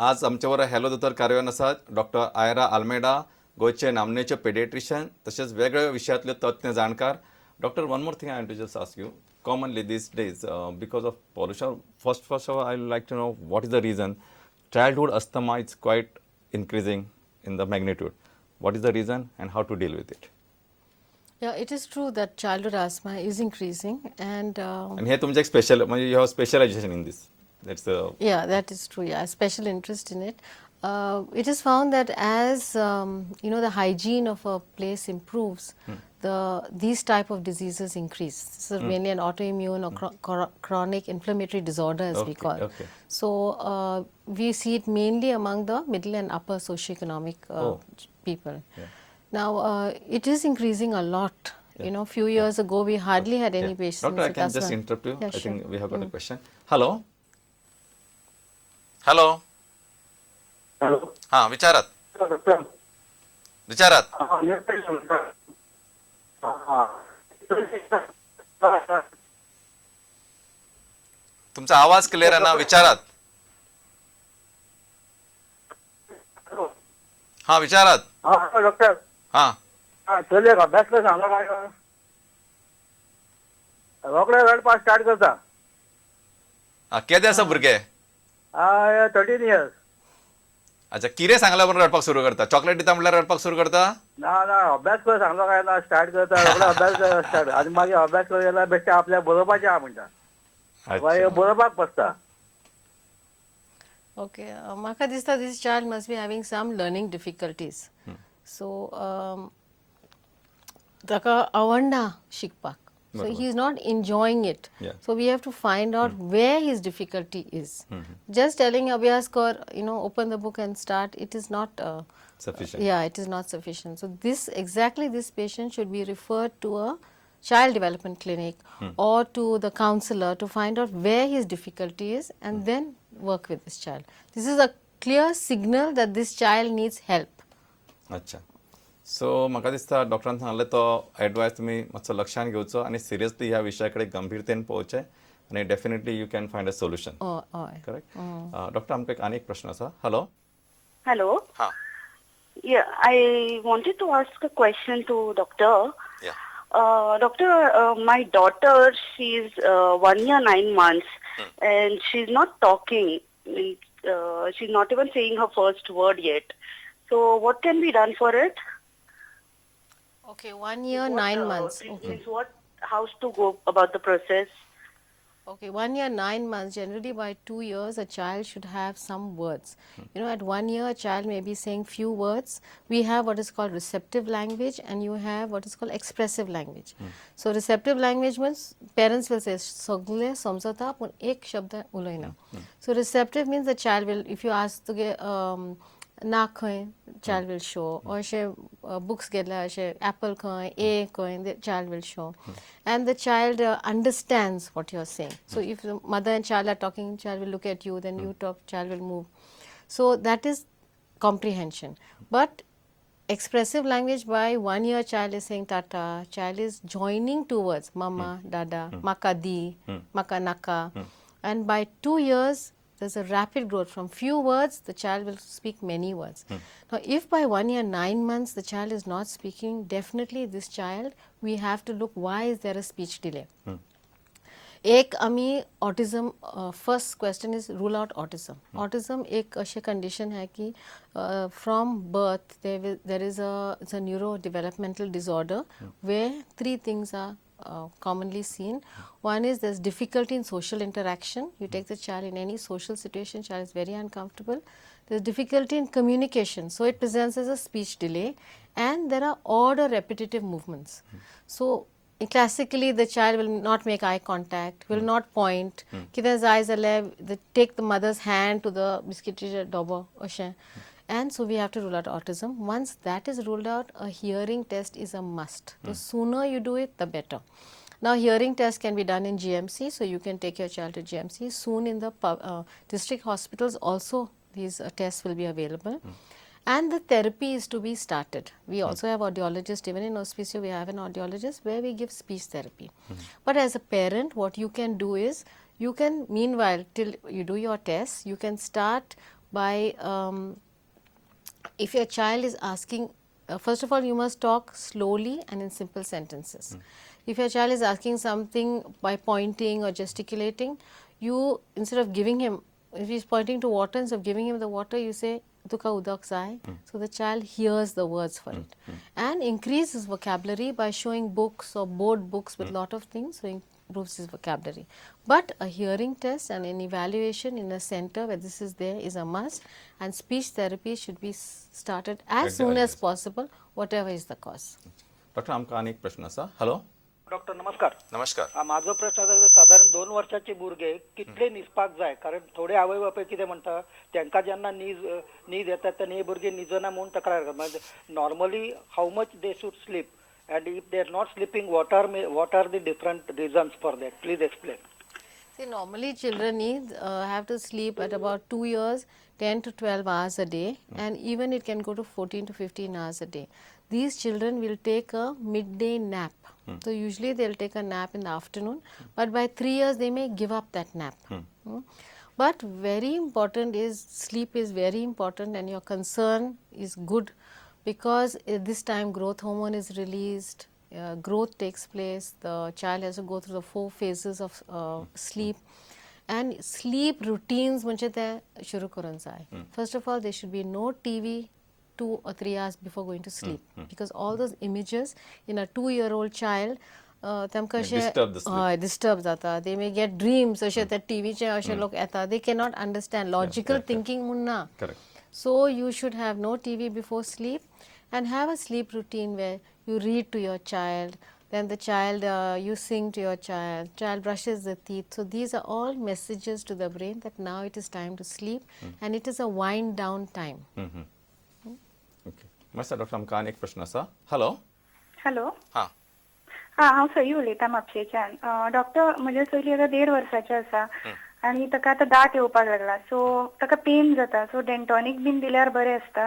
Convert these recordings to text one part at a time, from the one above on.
आज आमच्या बरोबर हॅलो दोतोर कार्यावळीन आसात डॉक्टर आयरा आल्मेडा, गोंयचे नामनेचे पेडिएट्रिशियन तशेंच वेगवेगळ्या विशयांतले तज्ञ जाणकार. Doctor, one more thing I to just ask you. Commonly these days, because of pollution, first of all, I like to know what is the reason childhood asthma is quite increasing in the magnitude. What is the reason and how to deal with it? Yeah, it is true that childhood asthma is increasing, and आणि हे तुमचे एक special म्हणजे you have specialization in this, that's Yeah, that is true. Yeah, special interest in it. It is found that as the hygiene of a place improves, these type of diseases increase. This is mainly an autoimmune or chronic inflammatory disorder, as we call. So we see it mainly among the middle and upper socioeconomic people. Now it is increasing a lot. Few years ago we hardly had any patients Doctor, I with can just asthma. Interrupt you. Yeah, I sure. think we have got a question. Hello, hello. Hello. हां, विचारात. Doctor. विचारात. हा, हा. तुमचा आवाज clear आहे ना? विचारात. हा, विचारात. हा डॉक्टर. हा. हा, चलयेक अभ्यास कर सांगला काय रोकडे रडपाक स्टार्ट करता. हा, केदे आसा भुरगे? 13 इयर्स. अच्छा, कितें सांगल्या बरोबर रडपाक सुरू करता? चॉकलेट दिता म्हणल्यार रडपाक सुरू करता? ना ना, अभ्यास कर सांगलो काय ना स्टार्ट करता, रोकडे अभ्यास स्टार्ट आनी मागीर अभ्यास कर जाल्यार बेश्टे आपल्याक बरोवपाचें आहा म्हणटा, मागीर बरोवपाक बसता. Okay, म्हाका दिसता this child must be having some learning difficulties. So ताका आवडना शिकपाक. So he is not enjoying it. So we have to find out where his difficulty is. Just telling अभ्यास कर, open the book and start, it is not Sufficient. Yeah, it is not sufficient. So this exactly, this patient should be referred to a child development clinic or to the counselor to find out where his difficulty is and then work with this child. This is a clear signal that this child needs help. अच्छा, so म्हाका दिसता डॉक्टरान सांगलें तो advice तुमी मातसो लक्षान घेवचो आनी सिरियसली ह्या विशया कडेन गंभीरतेन पळोवचें आनी definitely you can find a solution. Oh. Correct. Doctor, आमकां एक आनी एक प्रश्न आसा. हॅलो. Hello. हां. Yeah, I wanted to ask a question to doctor. या. Doctor, my daughter, she's 1 year 9 months, and she's not talking. Means, she's not even saying her first word yet. So, what can be done for it? Okay, 1 year, What, 9 months. Okay. Means what? How to go about the process? Okay, 1 year, 9 months. Generally, by 2 years, a child should have some words. At 1 year, a child may be saying few words. We have what is called receptive language, and you have what is called expressive language. So, receptive language means parents will say, "सगळे समजता पण एक शब्द उलयना." So, receptive means the child will, if you ask to get नाक खंय, child will show, or अशे books घेतले, अशे apple खंय, A खंय, the child will show, and the child understands what you are saying. So if the mother and child are talking, child will look at you, then you talk, child will move. So that is comprehension. But expressive language, by 1 year child is saying tata, child is joining two words, mama, dada, maka di, maka naka, and by 2 years there's a rapid growth. From few words, the child will speak many words. Now if by 1 year 9 months the child is not speaking, definitely this child, we have to look why is there a speech delay. एक आमी autism, first question is rule out autism. Autism एक अशें condition आहे की from birth there is a it's a neuro developmental disorder where three things are commonly seen. One is there's difficulty in social interaction. You take the child in any social situation, child is very uncomfortable. There's difficulty in communication, so it presents as a speech delay, and there are odd or repetitive movements. So classically, the child will not make eye contact, will not point. कितें जाय जाल्यार they take the mother's hand to the बिस्किटीचे डबो अशें. And so we have to rule out autism. Once that is ruled out, a hearing test is a must. The sooner you do it, the better. Now, hearing test can be done in GMC, so you can take your child to GMC. Soon in the district hospitals also these tests will be available. And the therapy is to be started. We also have audiologists, even in Hospicio we have an audiologist where we give speech therapy. But as a parent, what you can do is, you can meanwhile, till you do your tests, you can start By if your child is asking, first of all, you must talk slowly and in simple sentences. If your child is asking something by pointing or gesticulating, you, instead of giving him, if he's pointing to water, instead of giving him the water, you say, "तुका उदक जाय?" So the child hears the words for it. And increase his vocabulary by showing books or board books with lot of things, so improves his vocabulary. But a hearing test and an evaluation in a center where this is there is a must, and speech therapy should be started as At the soon as earliest. Possible, whatever is the cause. Doctor, आमकां आनी एक प्रश्न आसा. Hello. Doctor, नमस्कार. नमस्कार. हा, माझो प्रश्न आसा, सादारण 2 वर्षाचे भुरगे कितले न्हिजपाक जाय? कारण थोडे आवय बापूय कितें म्हणटा, तांकां जेन्ना नीज न्हीद येता तेन्ना हे भुरगे निजना म्हूण तक्रार करता. म्हणजे normally how much they should sleep, and if they are not sleeping, what are the different reasons for that? Please explain. See, normally children need have to sleep at about 2 years, 10 to 12 hours a day, and even it can go to 14 to 15 hours a day. These children will take a midday nap. So usually they'll take a nap in the afternoon, but by 3 years they may give up that nap. But very important is, sleep is very important, and your concern is good because at this time growth hormone is released, growth takes place, the child has to go through the four phases of sleep, and sleep routines म्हणजे ते सुरू करूंक जाय. First of all, there should be no TV 2 or 3 hours before going to sleep, because all those images in a 2-year-old child, तांकां अशें Disturb the sleep. हय, disturb जाता. They may get dreams, अशे ते टीव्हीचे अशे लोक येता. They cannot understand logical thinking म्हूण ना. Correct. So you should have no TV before sleep and have a sleep routine where you read to your child, then the child, you sing to your child, child brushes the teeth. So these are all messages to the brain that now it is time to sleep, and it is a wind down time. Okay, मातसो doctor, आमकां आनी एक प्रश्न आसा. Hello. Hello. हां. हा, हांव सई उलयतां म्हापशेच्यान. डॉक्टर, म्हजें चली आतां देड वर्साचें आसा आनी ताका आतां दांत येवपाक लागला, सो ताका पेन जाता, सो डेंटॉनीक बीन दिल्यार बरें आसता?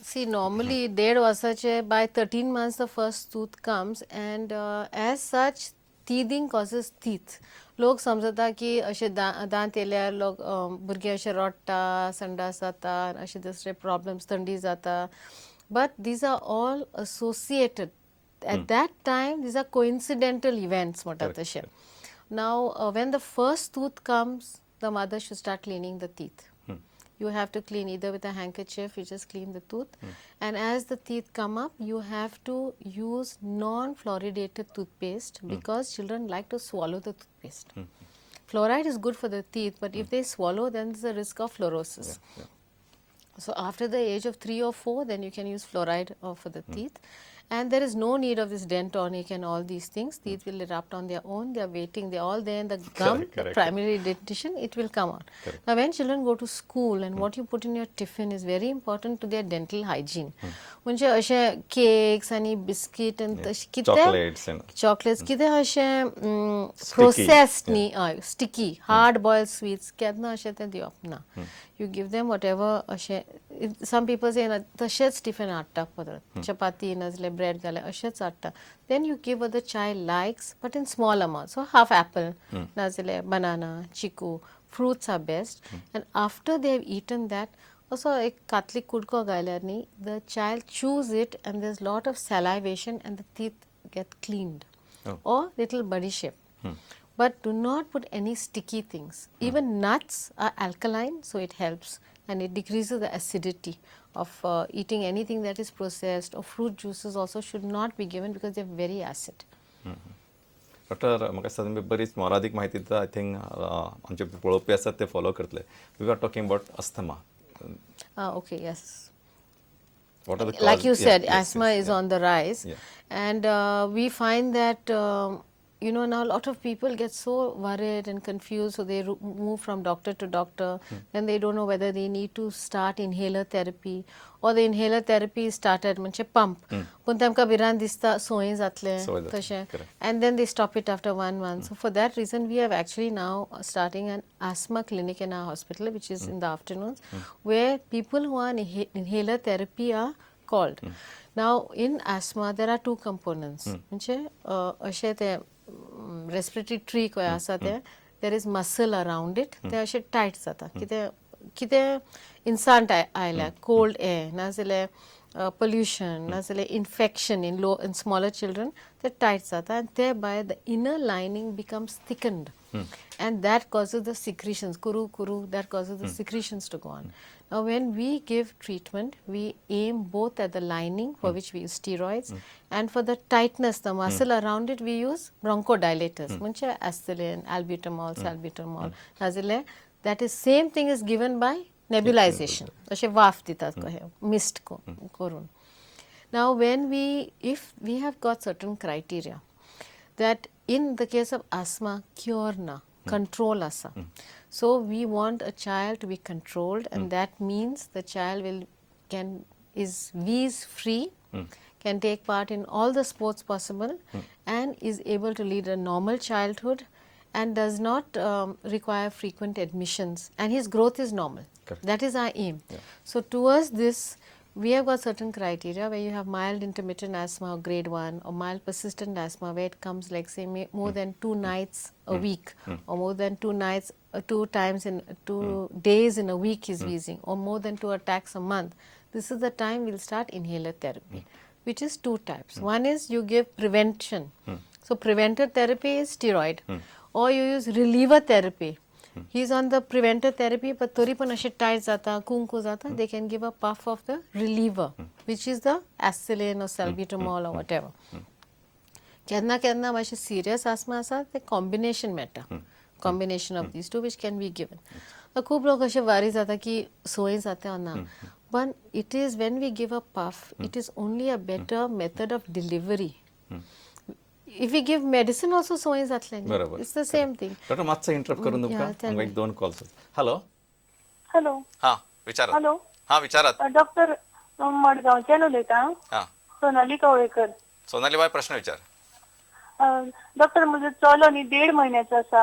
See, normally देड वर्साचे, by 13 months the first tooth comes, and as such teething causes teeth. लोक समजता की अशे दांत येयल्यार लोक भुरगीं अशें रडटा, संडास जाता, अशे दुसरे प्रॉब्लम्स, थंडी जाता, but these are all associated at that time. These are coincidental events म्हणटात तशें. Now, when the first tooth comes, the mother should start cleaning the teeth. You have to clean either with a handkerchief, you just clean the tooth. And as the teeth come up, you have to use non fluoridated toothpaste because children like to swallow the toothpaste. Fluoride is good for the teeth, but if they swallow, then there's a risk of fluorosis. So after the age of 3 or 4, then you can use fluoride for the teeth. And there is no need of this dentonic and all these things. Teeth will erupt on their own. They are waiting. They are all there in the gum, Correct, the correct. Primary dentition. It will come out. Correct. Now, when children go to school, and what you put in your tiffin is very important to their dental hygiene. म्हणजे अशे cakes आणि biscuit आणि तशें कितें Chocolates and chocolates, कितें अशें processed न्ही, हय, स्टिकी हार्ड बॉयल्ड स्वीट्स केन्ना अशें तें दिवप ना. You give them whatever अशें, सम पिपल से तशेंच टिफिन हाडटा परत, चपाती नाजाल्यार ब्रेड घाल्यार अशेंच हाडटा. Then you give what the child likes, but in small amount. So half apple नाजाल्यार banana, chikoo, fruits are best. And after they have eaten that, असो एक कातली कुडको घाल्यार न्ही, the child chews it and there is lot of salivation and the teeth get cleaned, or little बडीशेप. But do not put any sticky things. Even nuts are alkaline, so it helps and it decreases the acidity of eating anything that is processed, or fruit juices also should not be given because they are very acid. Doctor, म्हाका दिसता तुमी बरीच मोलादीक म्हायती दिता. I think आमचे पळोवपी आसात ते फॉलो करतले. We are talking about asthma. Ah, okay, yes. What are the Like you said, asthma is on the rise, and we find that now a lot of people get so worried and confused, so they move from doctor to doctor. Then they don't know whether they need to start inhaler therapy or the inhaler therapy is started, म्हणजे pump, पूण तांकां भिरांत दिसता सोय जातलें संवय जातलें, तशें, correct. And then they stop it after one month. So for that reason, we have actually now starting an asthma clinic in our hospital, which is in the afternoons, where people who are on inhaler therapy are called. Now, in asthma, there are two components. म्हणजे अशें ते respiratory tree खंय आसा ते There is muscle around it, ते अशें tight जाता. कितें कितें इन्सांट आयल्या, कोल्ड एअर नाजाल्यार पोल्युशन नाजाल्यार infection in low in smaller children, ते टायट जाता आनी ते भायर the inner lining becomes thickened and that causes the secretions, Kuru Kuru, that causes the secretions to go on. Now when we give treatment, we aim both at the lining, for which we use steroids, and for the tightness, the muscle around it, we use bronchodilators, म्हणजे Asthalin, albuterol, salbutamol, नाजाल्यार that is same thing is given by nebulization, अशें वाफ दितात कशें mist करून. Now when we, if we have got certain criteria that in the case of asthma, cure na, control asa. So we want a child to be controlled, and that means the child will can is wheeze free, can take part in all the sports possible, and is able to lead a normal childhood and does not require frequent admissions, and his growth is normal. Correct. That is our aim. So towards this, we have got certain criteria where you have mild intermittent asthma or grade 1 or mild persistent asthma where it comes like say more than 2 nights a week or more than 2 nights, 2 times in 2 days in a week is wheezing, or more than 2 attacks a month. This is the time we'll start inhaler therapy, which is 2 types. One is you give prevention. So preventer therapy is steroid, or you use reliever therapy. He is on the preventer therapy, but तरी पण अशें tight जाता, कुंकू जाता, they can give a puff of the reliever, which is the Asthalin or salbutamol or whatever. केन्ना केन्ना मातशें serious आसमा आसा ते कॉम्बिनेशन मेळटा, combination of these two which can be given. खूब लोक अशे वारी जाता की सोय जाता ना, पण it is when we give a puff, it is only a better method of delivery. If we give medicine also सोय जातलें. बरोबर. It's the same thing. Doctor, मातसो इंटरप्ट करून तुमकां Yeah, tell हांगा me. एक दोन कॉल्स. हॅलो. हॅलो. हां, विचारात. हॅलो. हां, विचारात. डॉक्टर, मडगांवच्यान उलयता. हां. सोनाली कवळेकर. सोनाली बाय, प्रश्न विचार. डॉक्टर, म्हजो चलो न्ही 1.5 म्हयन्याचो आसा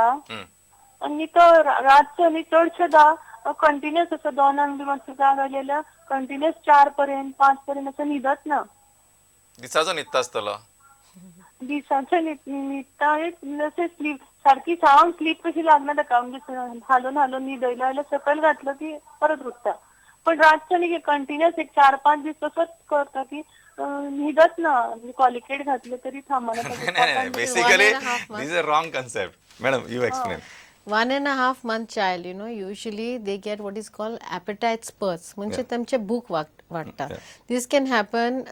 आनी तो रातचो न्ही चडशें कंटिन्युअस असो 2 बी मातसो जाग आयली जाल्यार कंटिन्युअस 4 पर्यंत, 5 पर्यंत असो न्हिदत ना. दिसाचो न्हिदता आसतलो. दिसाचें न्हिदता आनी अशें स्लीप सारकी सावंड स्लीप कशी लागना ताका. म्हणजे हालून हालून न्हिदयलो जाल्यार सकयल घातलो की परत उठता, पण रातचो न्ही कंटिन्युअस एक 4-5 दीस तसोच करता की न्हिदत ना. कॉलिकेट घातले तरी थांबना ताजें. नाही, basically One and a half months. This is a wrong concept. Madam, you explain. 1.5 month child, usually they get what is called appetite spurts. म्हणजे तांचे भूक वाडटा. This can happen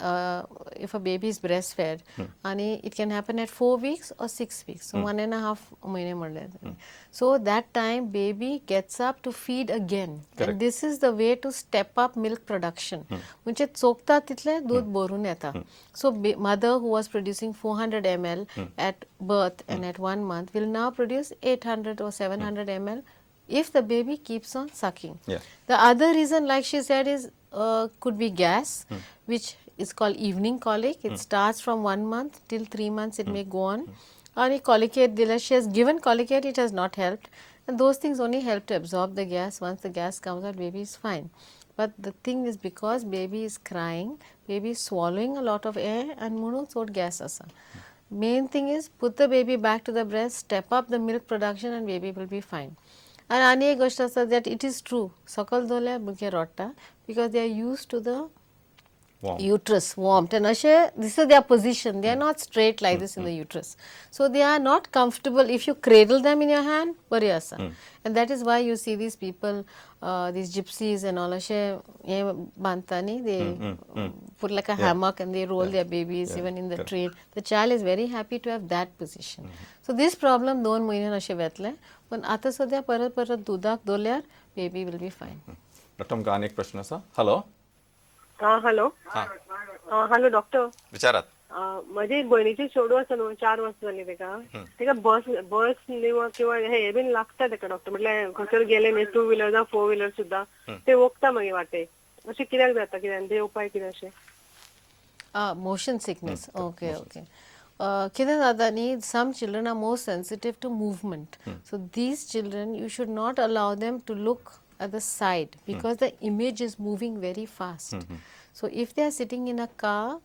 if a baby is breastfed, आणि it can happen at 4 weeks or 6 weeks. So 1.5 महिने म्हणले. So that time baby gets up to feed again. Correct. And this is the way to step up milk production. म्हणजे चोखता तितलें दूध भरून येता. So mother who was producing 400 ml at birth and at 1 month will now produce 800 or 700 ml if the baby keeps on sucking. The other reason, like she said, is could be gas, which is called evening colic. It starts from 1 month till 3 months. It may go on. Or Colicaid, she has given Colicaid, it has not helped. And those things only help to absorb the gas. Once the gas comes out, baby is fine. But the thing is, because baby is crying, baby is swallowing a lot of air and म्हणून चड gas आसा. Main thing is put the baby back to the breast, step up the milk production, and baby will be fine. And आनी एक गोश्ट आसा that it is true, सकयल दवरल्यार भुरगें रडटा because they are used to the Warm. Uterus warmth, and अशे this is their position. They are not straight like this in the uterus, so they are not comfortable. If you cradle them in your hand, बरी आसा. And that is why you see these people, these gypsies and all, अशे हे बांदता न्ही, they put like a hammock and they roll their babies even in the correct. Train. The child is very happy to have that position. So this problem 2 म्हयन्यान अशें वेतलें, पण आतां सद्या परत परत दुदाक दवरल्यार baby will be fine. Doctor, आमकां आनी एक प्रश्न आसा. हॅलो. हा, हॅलो. हां. Hello doctor. विचारात. म्हजी एक भयणीची चेडूं आसा न्हू, 4 वर्सां जाली तेका. तेका बस बस किंवा हे बीन लागता तेका डॉक्टर. म्हटल्यार खंयसर गेले न्ही, टू व्हिलर जावं फोर व्हिलर सुद्दां, ते ओकता मागीर वाटेक. अशें कित्याक जाता? कित्याक ते उपाय कितें अशें? Motion sickness. Okay. कितें जाता न्ही, some children are more sensitive to movement. So these children, you should not allow them to look at the side because the image is moving very fast. So if they are sitting in a car,